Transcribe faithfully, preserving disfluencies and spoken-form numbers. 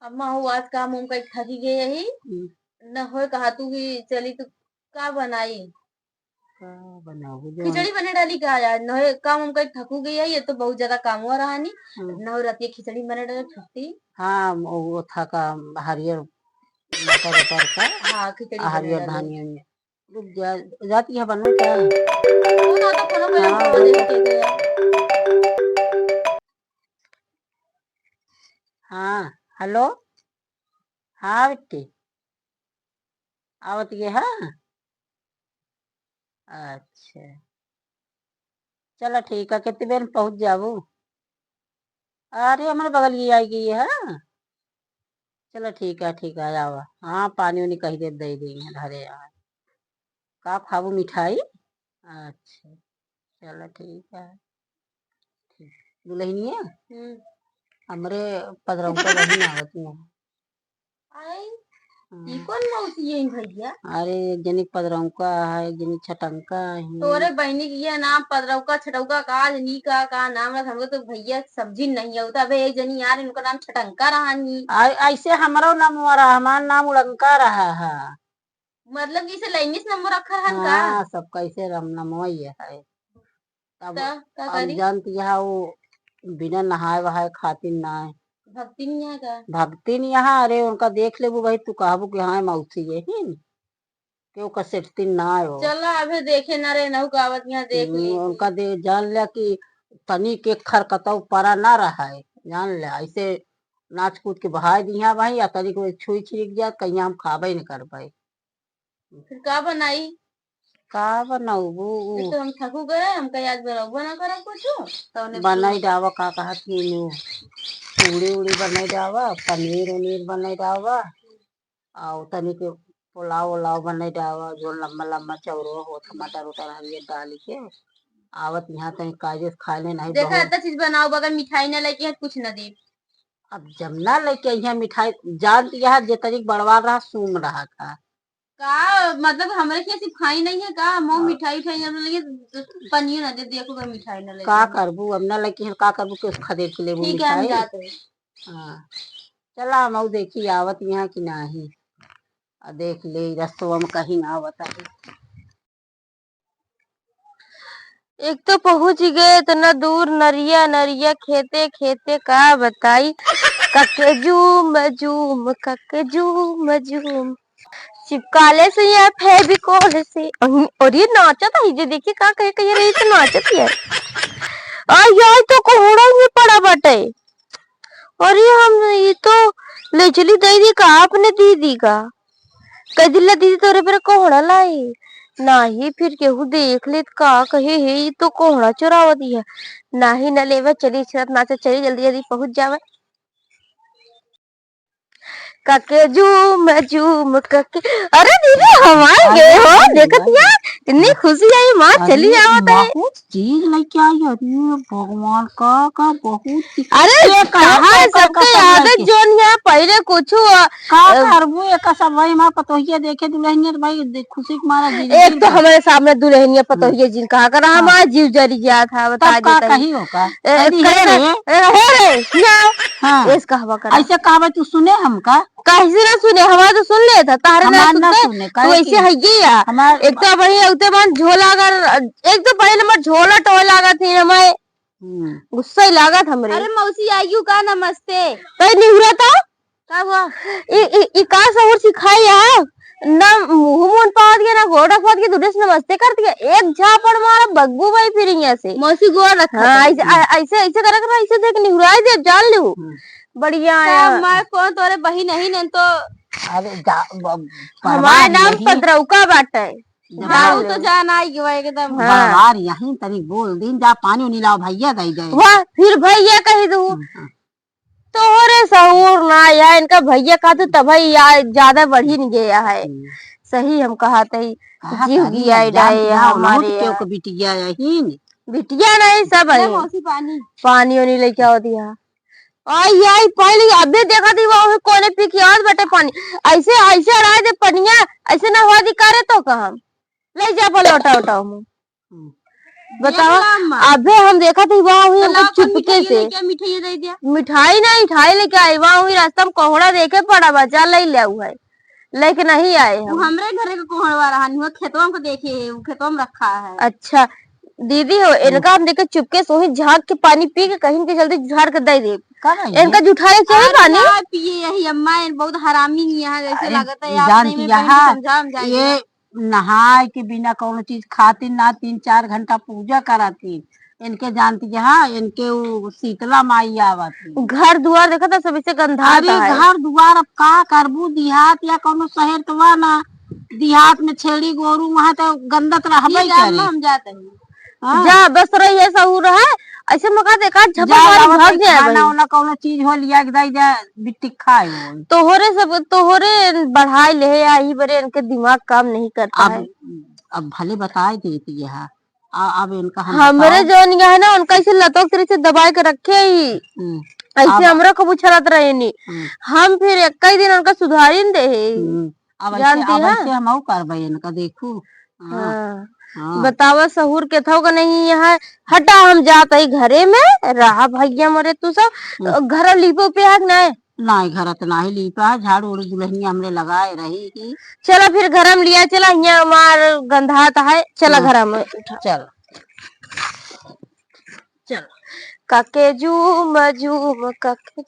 अम्मा हो, आज काम उम कइ थकी गई यही। हम्म। न होए कहा तू कि चली तू का बनाई? का बनाबू जवन खिचड़ी बने डाली का आज? न होए काम उम कइ थकू गई है, ये तो बहुत ज्यादा काम हुआ रहा नी। हम्म। न होए रात के खिचड़ी बने डाली छुट्टी। हाँ, वो था का हरियर मटर उटर का। हाँ, खिचड़ी आ, बने हरियर डाली। धनिया उनिया। रुक जा, जाती है बनने का? वो ना तो कोनो काम हाँ, को वो देख तो के गया। हाँ, हेलो। हाँ बिट्टी, आवत ये, हाँ। अच्छा, चला ठीक है, कितनी देर में पहुँच जाबू? अरे हमरे बगल की आई गई है, हाँ। चला ठीक है, ठीक है, आवा। हाँ, पानी उनी कही दे, दे देंगे, धरे यहाँ। का खाबू मिठाई? अच्छा, चला ठीक है। दुल्हनिया, हम्म। हमरे पदरौका बहिन आवत है। आई? हाँ। ई कौन मौसी है भैया? अरे, एक जनी पदरौका है, एक जनी छटंका है। तोरे बहिनी के ये नाम पदरौका, छटौका का, आज नी का, का नाम रहा, हमको तो भैया समझी नहीं आवता। अबे एक जनी यार, इनका नाम छटंका रहा नी। आ, ऐसे हमरो नाम रहा, हमार नाम उड़ंका रहा है। मतलब कि इसे लैंगिस नंबर रखा रहन का? हाँ, सबका इसे रम-, नमवा ये है। तब त का अब करी? जानती है वो बिना नहाए वहाए खातिर ना है। भक्तिन यहाँ का? भक्तिन यहाँ, अरे उनका देख लेबू भाई, तू कहबू कि हाँ मौसी यही न, कि ओकर सेटिंग ना आयो। चला अबे देखे ना रे, नहु का आवत यहाँ देख हम्म, ली। उनका दे, जान लिया कि तनी के खरकतौ परा ना रहा है, जान लिया, ऐसे नाच कूद के बहाय दिया भाई, या तनी को छुई छिरिक जात, कहीं हम खाबे न कर पाए। फिर का बनाई? का बनौबू? ये तो हम थकू गए, हमका आज बनौबो ना करब कुछ। तो उन्हें बनाई डावा, का कहत ही नु, पूड़ी उड़ी बनाई डावा, पनीर उनीर बनाई डावा, और तनी के पुलाव उलाव बनाई डावा, जो लम्बा लम्बा चौरो हो, टमाटर उटर हरियर डाल के, आवत यहाँ तनी काजे से खाए ले नहीं देखा, बहुत। इतना चीज बनाओ, बगल मिठाई ना लेके कुछ ना दे। अब जब ना लेके यहाँ मिठाई, जानती है जे तनी बड़वा रहा, सूम रहा था। का मतलब, हमरे के सिर्फ खाई नहीं है का? हम हाँ। मिठाई उठाई हम लगे पनियो ना दे, देखो का मिठाई ना लेके का आए। करबू, अब ना लेके हैं, का करबू, के उस खदेड़ के लेबू ठीक है, हम मिठाई? जाते हैं। हाँ, चला हम देखी आवत यहाँ कि नाही। आ देख ले, रस्तवा में कहीं ना आवत है। एक तो पहुँच गए इतना दूर, नरिया नरिया, खेते खेते, का बताई। कके जूम जूम, कके जूम जूम, चिपकाले से या फेविकोल से। अही, और ये नाचत है, जे देखिए का कहे, कहे रही तो नाचत है। आ, यही तो कोहड़ा में पड़ा बाटे। अरे हम ई तो ले चली दीदी का, अपने दीदी का। कह दिला दीदी तोरे पर कोहड़ा लाई। नाही फिर केहू देख लेत का कहे, "हे, ई तो कोहड़ा चोरावत है।" नाही न लेवे, चली छत नाचे, चली जल्दी जल्दी पहुँच जावे। कके जूम जूम कके, अरे दीदी हम आ गए हो, अरे देखत दीदी। या, इतनी खुशी आई, माँ अरे चली आवत है। बहुत चीज लेके आई, अरे भगवान, का, का बहुत चीज। अरे ये कहाँ सबके, का, का, सबके का आदत लेके? जोन यहाँ पहले कुछ, अ, का अ, करबू, एका सब भाई हमार पतोहिया देखे दुल्हनिया तो भाई दे-, खुशी के मारा जी एक जी तो का। हमारे सामने दुल्हनिया हम्म। पतोहिया जिन कहा करा, हाँ। हमारा जीव जरी गया था, बता तब का देता हूँ। कही हो का? ए, अरे हे कैसे? रे। ए, हे रे, क्या? हाँ। ऐसे कहवा करा। ऐसे कहवा तू सुने हमका? कैसे ना सुने, हमारा तो सुन लेता, तारे ना हमार ना सुनते, सुने, तू काहे ऐसे कि है ये या। हमार एक तो भाई, एक तो मन झोला अगर, एक तो पहले नंबर झोला टोला का थी हमारे। हम्म। गुस्सा ही लागत हमरे। अरे मौसी आयु का नमस्ते। कई निहुरा तो? का हुआ? ई, ई, ई का सहूर सिखाई है? ना मुंह मुन पावत के, ना गोड़ रखवात के, दूरे से नमस्ते करत के। एक झापड़ मारा बग्गू भाई फिर यहाँ से। मौसी गोड़ रखा हाँ, था। ऐसे, आ, ऐसे, ऐसे करके ना, ऐसे देख निहुराई दे, जान लू। हम्म। बढ़िया का है। मैं कौन तोरे बहिन नहीं नन तो। अरे जा, ब-, हमारे नाम यही पदरौका बाटे। जब हाँ, बार वो तो जान आई गवा एकदम। हाँ। बार यहीं तनी बोल दिन जा पानी उनी लाओ भैया दे दे। वाह, फिर भैया कही दू। हम्म, हम्म। तोहरे सहूर ना आया, इनका भैया का तो तब ही या ज्यादा बढ़ी नहीं गया है। हम्म। सही हम कहा तई, कहा जीव तारी गिया अब जान डाए दिया, हमारे उनहु के यहाँ। ओके बिटिया यही ने। बिटिया नहीं, सब ले है। मौसी पानी। पानी ओनी लेके आओ दिया। आई, आई, पहले अबे देखा थी, वो कोने पी के आवत बटे पानी। ऐसे, ऐसे अड़ाए दे पनिया, ऐसे ना हुआ दी करे तो कहम। ले जा पर लोटा उठाओ मुँह। हम्म। बतावा, देख ला अम्मा। अबे हम देखत ही, वहाँ हुई तो हमको लाओ, अपन चुपके मिठाई से। लेके, मिठाई दे दिया। मिठाई नहीं, मिठाई लेके आई, वहाँ हुई रास्ता में कोहड़ा देखे पड़ा बा, जा ले ले आऊ है, लेके नहीं आए वो हम। हमरे घरे के कोहड़वा रहा, नहीं, वो खेतवा में को देखे है, वो खेतवा में रखा है। अच्छा दीदी हो, हम्म। इनका हम देखे चुपके से वहीं झाँक के पानी पी के कहीं के जल्दी झाड़ के दे दे। का भाई इनका है? जुठाए से ही अरे पानी। ना पिए यही अम्मा, इन बहुत हरामी नहीं है, जैसे अरे लागत है, आप जानती नहीं में यहाँ, बहन समझा, हम जाइए। ये नहाए के बिना कौनो चीज खाती ना, तीन चार घंटा पूजा कराती। इनके जानती है, हाँ, इनके उ शीतला माई आवत है। घर दुआर देखा था, सब इसे गंधा अरे है। घर दुआर अब का करबू, देहात या कौनो शहर तो बा ना, देहात में छेड़ी गोरू वहाँ तो गंदत रहबे ठीक है, करे। अम्मा, हम जाते हैं। हाँ। जा, बस रही है, सहूर है, ऐसे मौका देखा, झपा जा, मारी लावा भाग कोई जाए खाना भाई। वाना कौनो चीज हो, लिया के दे दे, बिट्टी खाए हो। तोहरे सब, तोहरे बढ़ाई ले है, यही बरे इनके दिमाग काम नहीं करता अब, है। अब भले बताए देती है, आ, अब इनका हम हमरे बताओ। जौन यह है ना, उनका ऐसे लतोक तरह से दबाए के रखे ही। हम्म। ऐसे अब हमरा को बुझलत रहे नी। हम्म। हम फिर एक ही दिन उनका सुधारी न दे है। हम्म। अब ऐसे, जानती अब है? ऐसे हम करबे इनका, देखू। हाँ। हाँ। हाँ। बतावा सहूर के थो का नहीं यहाँ। हटा, हम जात ही घरे में, रहा भैया मोरे तू सब। हम्म। घर लीपो पे है कि नहीं? नाहीं, घर त नाहीं लीपा है, झाड़ू उड़ू दुल्हनिया हमरे लगाए रही ही। चला फिर घर में लिया चला, हियाँ हमार गंधात है, चला हाँ। घर में उठा। चल। चल। काके जूम जूम काके